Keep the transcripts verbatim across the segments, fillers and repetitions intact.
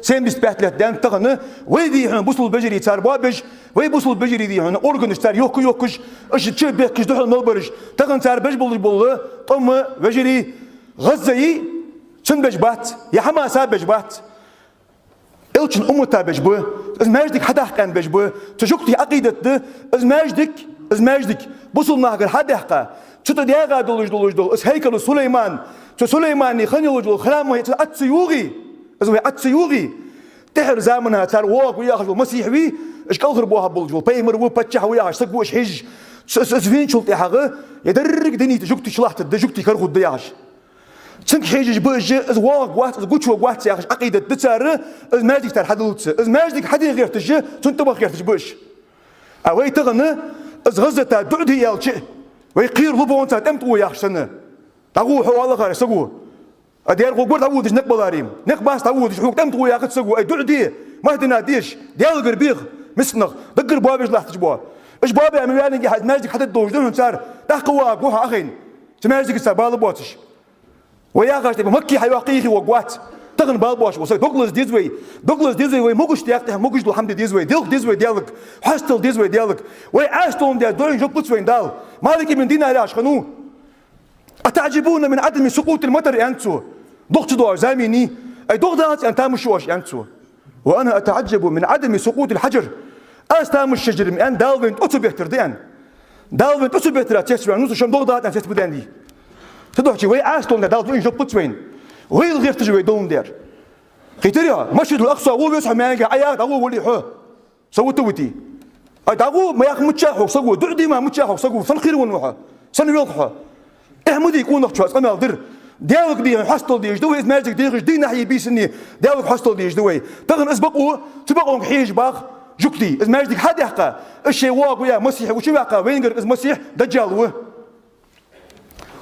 семьдесят пять лет даьннад тахан, вай, дий хьона, бусалба вежарий цар боабеш, вай бусалба вежарий, дий хьона, органаш цар йохка-йохкаш, уж чу бехкаш духьал мел бараш, тахан цар беш болаш бола тӀом вежарий ГӀаззаи цунна беш бац, е ХӀамаса беш бац. Элчан уммата беш ба, из маьждиг хьадаккха аьнна беш ба, цу жугтий Ӏакъидат да, из маьждиг, из маьждиг бусалба нахагара хьадаьккха, цу тӀа даьгӀа долаш, долаш дола из хӀайкал Сулайман, цу Сулаймана хинна йолаш йола храм вай Ӏа ца йоагӀий, из вай Ӏа ца йоагӀий, тӀехьарча замана цар воагӀаргва яхаш вола масихь вий, уж кӀалхарбоахаргболаш вола пайхамар ва, паччахь ва яхаш саг ва уж хьежаш, из, из, из веначул тӀехьагӀа, е деррига дунен тӀа жугтий чулоаттаргда, жугтий кара хургда яхаш. Цунга хьежаш ба уж, из воагӀаргвац, из гучаваргвац яхаш Ӏакъидат да цар, из маьждиг цар хьадаллалца. Из маьждиг хьаде гӀерташ, цунна тӀабаха гӀерташ ба уж. А вай тахан из ГӀаззата дуӀа де аьлча, вай кхера лу боханца тӀем тӀа гӀо яхаш санна. ДӀагӀо хьо, оалар саго. А дера гӀоргвар дӀаводаш никъ баларе. Никъ бац дӀаводаш, хьога тӀем тӀа гӀо яхац саго. Ай, дуӀа де, маьхьдина деш, Даьлагара бех, мискача наха, даггара боабеш латташ бола. Уж боабаь ма ваьннеге хьа из маьждиг хьададда долаш да хьона цар, тӀаккха воагӀаргва хьо ахайна. Цу маьждигаца бала боацаш. Вай яхаш тӀа Макка хьайоаккхе йихи воагӀаргвац. Тахан бала боацаш вола саг, дог лаза деза вай. Дог лаза деза вай, вай могаш тӀехьа, тӀехьа могаш дола хӀама де деза вай. Делха деза вай Даьлага. Хьастал деза вай Даьлага. Вай Ӏаьсталун деза, дойн жоп луц вайна Дала. Малик ибн Динар яхаш хиннав: «أتعجبون من عدم سقوط المطر», аьннад цо. Дохча доагӀаш замени, ай, догӀа дагӀац аьнна тамаш ю оаш, аьннад цо. «وأنا أتعجب من عدم سقوط الحجر». Аз тамаш еш дар-м, аьннад, Дала вайна тӀа ца беттар да, аьннад. Дала вайна тӀа ца беттар цецваьннав со, шоана догӀа дагӀац аьнна цецбу даьннадий. Цудухьа вай Ӏаьсталун деза, Дала дойн жоп луц вайна. Вайла гӀерташ вай долун дер. Кхийтарий хьо, Масжидул-Акъса гӀо веза хьо маьнга, Ӏа яхар дӀагӀо вале хьо. Со вита витий. Ай, дӀагӀо, ма яха мичча хьо саго, дуӀа де ма мичча хьо саго, сенна кхера ва хьо, сенна велха хьо. Эхь ма дий къонахчоа, цкъа мел дир. Даьлага, дий хьона, хьастал дезаш да вай, из маьждиг дехаш, дийнахьеи бийсаннеи Даьлага хьастал дезаш да вай. Тахан из бокъо, цу бокъонга хьежаш бах жугтий, из маьждиг хьадаьккха, из шоай воагӀаргва яха масихь гучаваьккха, вайнагара из масихь Даджал ва.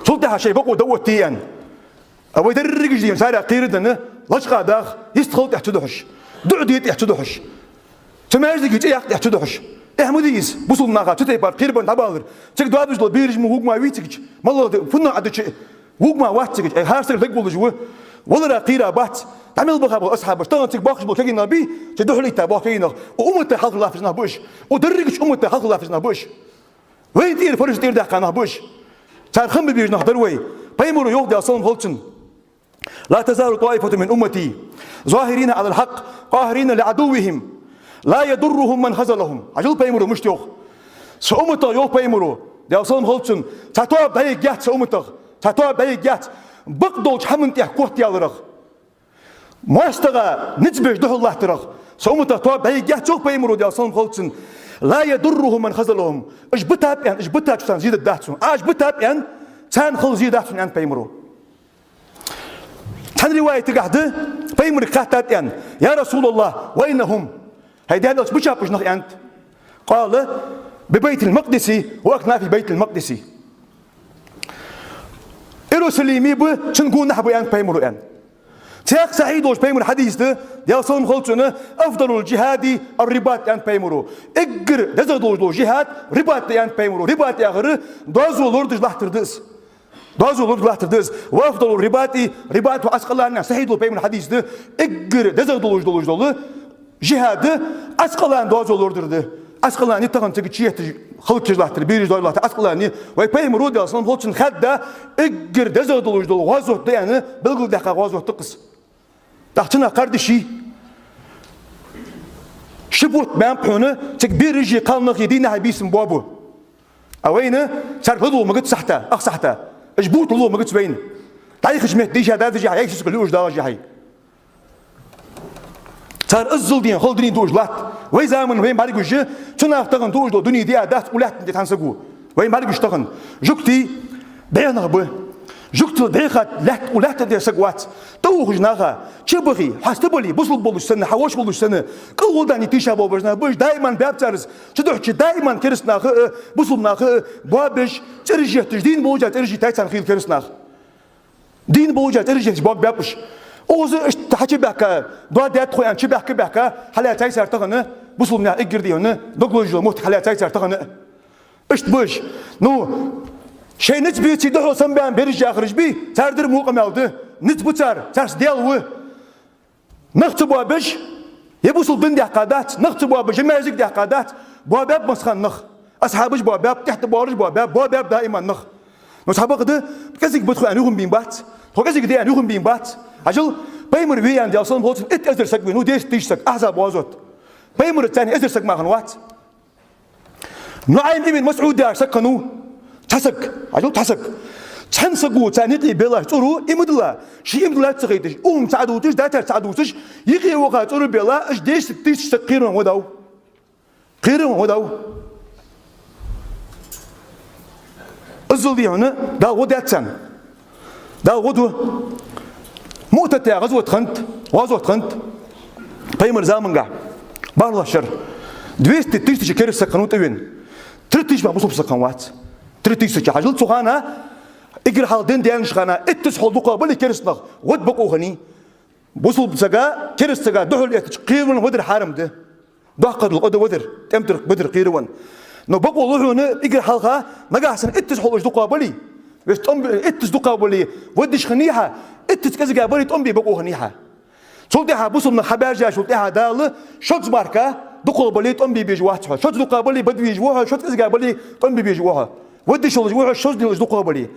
Цул тӀехьа шоай бокъо дӀаоттае аьнна. А вай дерригаш, дий хьона, царех кхераденна, лачкъа даха, йистхила тӀехьа ца духьаш, дуӀа де тӀехьа ца духьаш, цу маьждига цӀи яккха тӀехьа ца духьаш. Эхь ма дий из, бусалба наха цу тайпара кхерабенна дӀабалар. Цига доадеш дола бераш ма вувргма вий цига, маллагӀа де, фуннагӀа Ӏа дича, вувргма вац цига, ай, хӀара саг дагавоалаш ва. Валара кхера бац. ДӀа мел баха бола асхьабаш, тахан цига бохкаш бола кагий нах бий, цига духьалийтта бола кагий нах, укх уммата хьалха латташ нах ба уж, укх дерригача уммата хьалха латташ нах ба уж. Вайна тӀера фарз тӀера даьккха нах ба уж. Цар хам бе безаш нах дар вай. Пайхамаро йоах, Даьла салам хилда цунна: «لا تزال طائفة من أمتي ظاهرين على الحق قاهرين لعدوهم لا يضرهم من خذلهم». Хьажал, пайхамаро мишта йоах. Са умматах, йоах пайхамаро, Даьла салам хилда цунна, цхьа тоаба дӀайийтаргьяц са умматах, цхьа тоаба дӀайийтаргьяц бакъдолча хӀаман тӀа котъяларах. МоастагӀа низ беш духьал латтарах са умматах тоаба дӀайийтаргьяц, йоах пайхамаро, Даьла салам хилда цунна. «لا يضرهم من خذلهم». Уж битаб аьнна, уж битача царна зе дергдац хьона. Ӏа уж битаб аьнна, царна хала зе дац хьона, аьннад пайхамаро. Цхьан риваятагахь да, пайхамарга хаьттад аьнна: «يا رسول الله، وأين هم؟» ХӀай Даьла элча, мичаб уж нах, аьннад. «قال: ببيت المقدس وأكناف بيت المقدس». Иерусалиме ба, цун гонахьа ба, аьннад пайхамаро, аьнна. Цхьаькха сахьихь долаш пайхамара хьадис да, Даьла салам хилда цунна: «أفضل الجهاد الرباط», аьннад пайхамаро. Эггара дезагӀа долаш дола жихӀад рибат да, аьннад пайхамаро. Рибат яхар доазол лорадеш латтар да из. Доазол лорадеш латтар да из. «وأفضل الرباط رباط عسقلان», сахьихь дола пайхамара хьадис да. Эггара дезагӀа долаш долаш дола жихӀад Ӏаскъалана доазол лорадар да. Ӏаскъалана тахан цига чу етташ, хӀалакхилаш латтар, бераш дойла латтар Ӏаскъалана. Вай пайхамаро, Даьла салам хилда цунна, хаьдда, эггара дезагӀа долаш дола гӀазот да аьнна, белгалдаьккха гӀазот да-кх из. ТӀаккха цунах кхардаш йий? Ши бутт баьннаб хьона цига бераши кхалнахи, дийнахьеи бийсаннеи боабу. А вайна царга ладувгӀа магац сахьта, ах сахьта. Уж бутт ладувгӀа магац вайна. ДӀайхача метте дийша дадажи хьай, сискал юаш дагӀажи хьай. Цар иззал ден хала дин дуаш латт. Вай заман вайна бӀаргагуш я, цу наха тахан дуаш дола дуне диа дац укх лаьттан тӀа цхьан саго. Вайна бӀаргагуш тахан. Жугтий бӀеха нах ба. Жугтал бӀеха лаьтта, укх лаьтта тӀа саг вац. ТӀаухаш наха, чубахе, хьаста бале, бусалба болаш санна, хьа воша волаш санна, кӀалгӀолла дани тийша болабеш нах ба уж, даиман баьб цар из. Цудухьа даиман кераста наха а, бусалба наха а боабеш, цӀераш етташ, дийна болча цӀераш йиттай царна хийла кераста наха. Дийна болча цӀераш етташ боабаьб уж. Укхаза иштта хьачубаьхка, доа даьд тхо аьнна, чубаьхка-баьхка, хьалаьцай цар тахан, бусалба наьха эггара дийна, дог лозаш йола моттиг хьалаьцай цар тахан. Иштта ба уж. Ну, шоай низ беций духьал самабаьнна бераш яхараш бий, цар дар мукъа мел да. Низ ба цар, царца Даьла ва. Нах ца боабеш, е бусалба дин даьккха дац, нах ца боабеш, е маьждиг даьккха дац, боабаьб массахана нах. Асхьабаш боабаьб, тӀехьа тӀабоалаш боабаьб, боабаьб даиман нах. Но цхьа бакъда, кӀезига ба тхо аьнна юхабаьнна бац, тхо кӀезига да аьнна юхабаьнна бац. Хьажал, пайхамар ве аьнна, Даьла салам хилда цунна, итт эзар саг венав, десять тысяч саг, Ахьзаб гӀазот. Пайхамарца цхьана эзар саг мара хинна вац. НуӀайм ибн МасӀуд яхаш саг хиннав. Цхьа саг, хьажал, цхьа саг. Цхьан саго царна юкъе беллача цӀуро иман дилла, ший иман диллад ца хайташ, укхунна цхьа дувцаш, датар цхьа дувцаш, юкъе ваха цӀуро белла, уж десять тысяч саг кхеравенна вадав. Кхеравенна вадав. Иззал дий хьона, Дала гӀо даьд царна. Дала гӀо ду. Муътата гӀазот хиннад, гӀазот хиннад. Пайхамара замангахь, бархӀлагӀча шера, двести тысяч кераста саг хиннав тӀавена. Три тысячи мара бусалба саг хиннавац. Три тысячи. Хьажал, цу хана, эггара хьалха дин даьннача хана, иттаза хьол дукхагӀа бале кераста нах, вада бокъо хиннай. Бусалба сага, кераста сага духьал эттача кхеравенна вадар хьарам да. ДоккхагӀа къа да вадар, тӀем тӀара вадар кхеравенна. Но бокъо лу хьона, эггара хьалха, нагахьа санна иттаза хьол уж дукхагӀа бале, вешта тӀом бе-, иттаза дукхагӀа бале, вадаш хиннай хьа, иттаза кӀезига бале, тӀом бе бокъо хиннай хьа. Цул тӀехьагӀа бусалба нах хьабаьржачул тӀехьагӀа Дала, шозза мара дукхагӀа бале, тӀом бе безаш вац хьо, шозза дукхагӀа бале, бада везаш ва хьо, шозза кӀезига бале, тӀом бе безаш ва хьо. Вадаш волаш ва хьо, шозза динал уж дукхагӀа бале.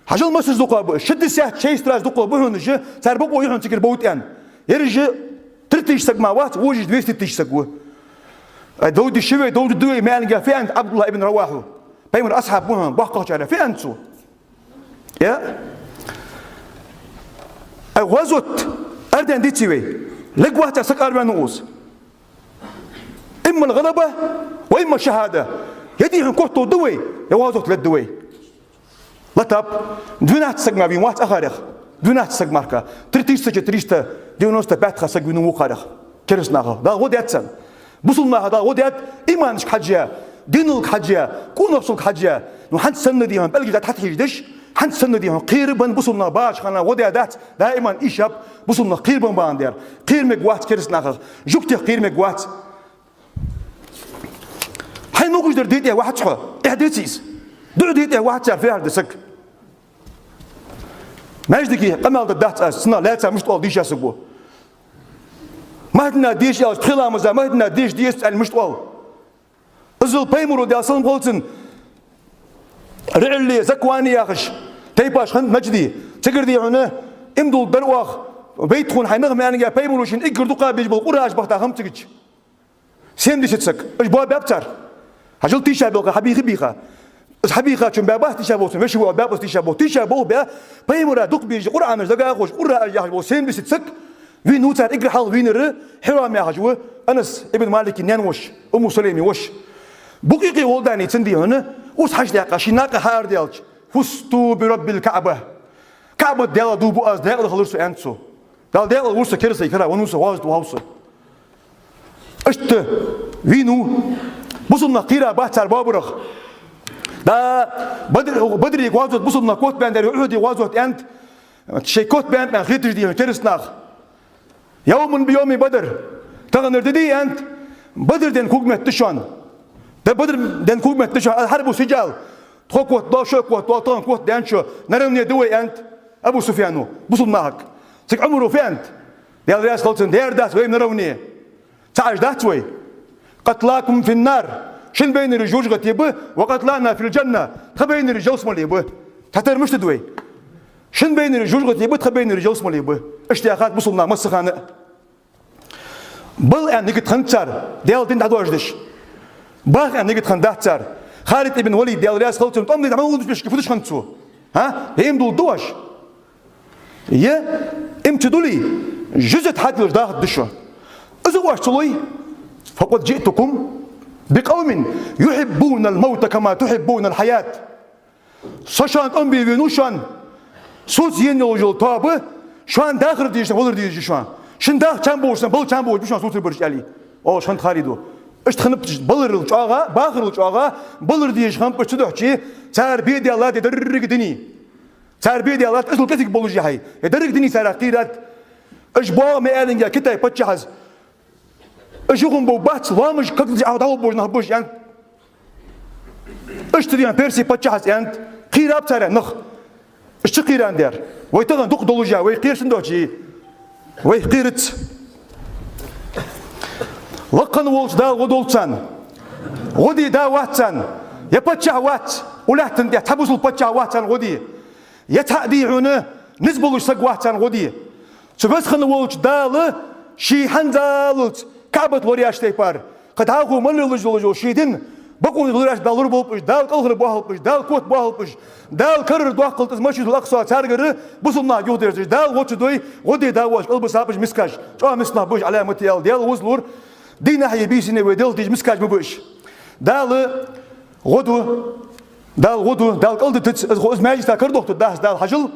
Хьажал, масса дукхагӀа ба, шестьдесят шесть раз дукхагӀа ба хьона уж, цар бокъо я хьона цигара бовла аьнна. Ераш три тысячи саг мара вац, вожаш двести тысяч саг ва. Ай, довда ши вай, довда ду вай, маьлга фу аьннад Ӏабдуллахь ибн Равахьо. Пайхамара асхьаб ва хьона, боккхагӀчарех, фу аьннад цо? Я? Ай, гӀазот арадаьнна деций вай? Лергвац цар саг араваьнна укхаза. إما الغلبة وإما الشهادة. Е дий хьона котто да вай, е гӀазот лергда вай. Латаб, двенадцать саг мара вийна вац укхарех. Двенадцать саг мара. Три тысячи триста девяносто пять ха саг вийна ва укхарех. Кераста нахах Дала гӀо даьд царна. Бусалба нахах Дала гӀо даьд, иманашка хьежжа, диналга хьежжа, къонахчалга хьежжа. Ну, хӀанз санна дий хьона, пӀелгаш дӀатӀахьежадеш, хӀанз санна дий хьона, кхерабенна бусалба нах бахача хана гӀо даь дац, даиман ийшаб бусалба нах кхерабенна бахьан дар. Кхера мегаш вац кераста нахах, жугтех кхера мегаш вац. Хьайна могаш дар де тӀа вахац хьо, эхь деций из? ДуӀа де тӀа вахац цар фехьар де саг. Маьждиге къамаьл дергдац аз, цунах лаьца мишта оал дийша саг ва. Махьдина деша аьлча, тхи ламаза махьдина деша дезац аьнна мишта оал. Иззал пайхамара, Даьла салам хилда цунна, РиӀли, Заквани яхаш тайпаш хиннад Наджде. Цигара дий хьона, иман дулларгдар оаха, вайта тхона хьай нах, маьлга, пайхамара шийна эггара дукха безаш бола къурайш бахийта хиннаб цигача. Семьдесят саг. Уж боабаьб цар. Хьажал, тийшаболх хьабийха, бийха. Из хьабийхачун баьбац тийшаболх, веший воӀ баьбац тийшаболх. Тийшаболх баь, пайхамара дукха безаш, Къуръанаш дагахьош, къурайш яхаш бола семьдесят саг вийнав цар. Эггара хьалха вийнар Хьирам яхаш ва, Анас ибн Малика наьна воша, Умму Сулайма воша. Букъ юкъе волаш даьннад цун дий хьона, урс хьачудаьккха, ший накъа хьаарадаьлча: «فزت برب الكعبة». КаӀбат Даьла дув бу аз, даькъала хилар со, аьннад цо. Дала даькъала вур со, керастий кара венав со, гӀазот ваьв со. Иштта вийнав. Бусалба нах кхийрабац цар боабарах. Да, Бадр-, Бадре гӀазот бусалба нах котбаьннадар, Ухьуде гӀазот аьннад, шоай котбаьннаб аьнна хеташ дий хьона кераста наха. «يوم بيوم بدر». Таханара ди дий, аьннад, Бадр ден когаметта да шоана. Да, Бадр ден когаметта да шоана. «الحرب سجال». Тхо котдоал, шо котдоал, тахан котдаьннад шо, наравне да вай, аьннад Абу Суфьяно бусалба нахага. Цига Ӏумара фу аьннад? Даьла раьза хилва цунна: дера дац, вай наравне. Ца Ӏаш дац вай. «قتلاكم في النار». Шун байнараш жожагӀате ба, «وقتلانا في الجنة». Тха байнараш ялсмале ба. Цхьатарра мишта да вай? Шун байнараш жожагӀате ба, тха байнараш ялсмале ба. Иштта яхад бусалба наха массахана а. Бала аьнна нигат хиннад цар, Даьла дин дӀадожадеш. Баха аьнна нигат хиннадац цар. Халид ибн Валид, Даьла раьза хилва цунна, тӀом де дӀа ма вуллаш бешка фу деш хиннад цо? ХӀа? Е иман дулларгда оаш? Е иман ца дулле, жузат хьатӀадиллаш дахаргда шо. Из оаш ца лой? «فقد جئتكم بقوم يحبون الموت كما تحبون الحياة». Со шоана тӀом бе венав шоана. Соца енна йолаш йола тоаба шоана дахар дезаш, валар дезаш я шоана. Шун дах чам болаш санна, бала чам болаш ба шоана соцаргбараш, аьле, оалаш хиннад Халида. Иштта хиннаб уж баларал чӀоагӀа, бахарал чӀоагӀа, балар дезаш хиннаб уж, цудухьа цар бе даьллад ер деррига дин. Цар бе даьллад, иззал кӀезига болаш я хьай. Ер деррига дин царех кхийрад. Уж боагӀа ма аьлинге Китай паччахьас: «Уж юха бовргбац, лоамаш кагдеш Ӏа дӀагӀоргболаш нах ба уж», аьннад. Иштта дий хьона Перси паччахьас аьннад, кхийраб царех нах. Уж ца кхийрандаь, вай тахан дукха долаш я, вай кхераш санна доацаш, вай кхийрац. Лакха хинна волча Дала гӀо долда царна. ГӀо де да вац царна. Е паччахь вац, укх лаьттан тӀа цхьа бусалба паччахь вац царна гӀо де. Е цхьа а дий хьона, низ болаш саг вац царна гӀо де. Цу Веза хинна волча Дала ший хӀанзалца КаӀбат лораеш тайпара, кхы дӀахо мел лелаш йола ший ди бокъонца лораеш Дала лораболба уж, Дала кӀалхара боахалба уж, Дала котбоахалба уж, Дала карара доаккхалда из Масжидул-Акъса царгара, бусалба наха юхадерзаш. Дала гӀо ца дой, гӀо де да воаш кӀалбисаб уж мискаш, чӀоагӀа миска нах ба уж, Ӏаламате аьлча. Даьла вузлур, дийнахьеи бийсанеи вай делхадеш мискаш ма ба уж. Дала гӀо ду, Дала гӀо ду, Дала кӀалдитац, из гӀо, из маьждиг кара дохтур дахьаш Дала хьажал.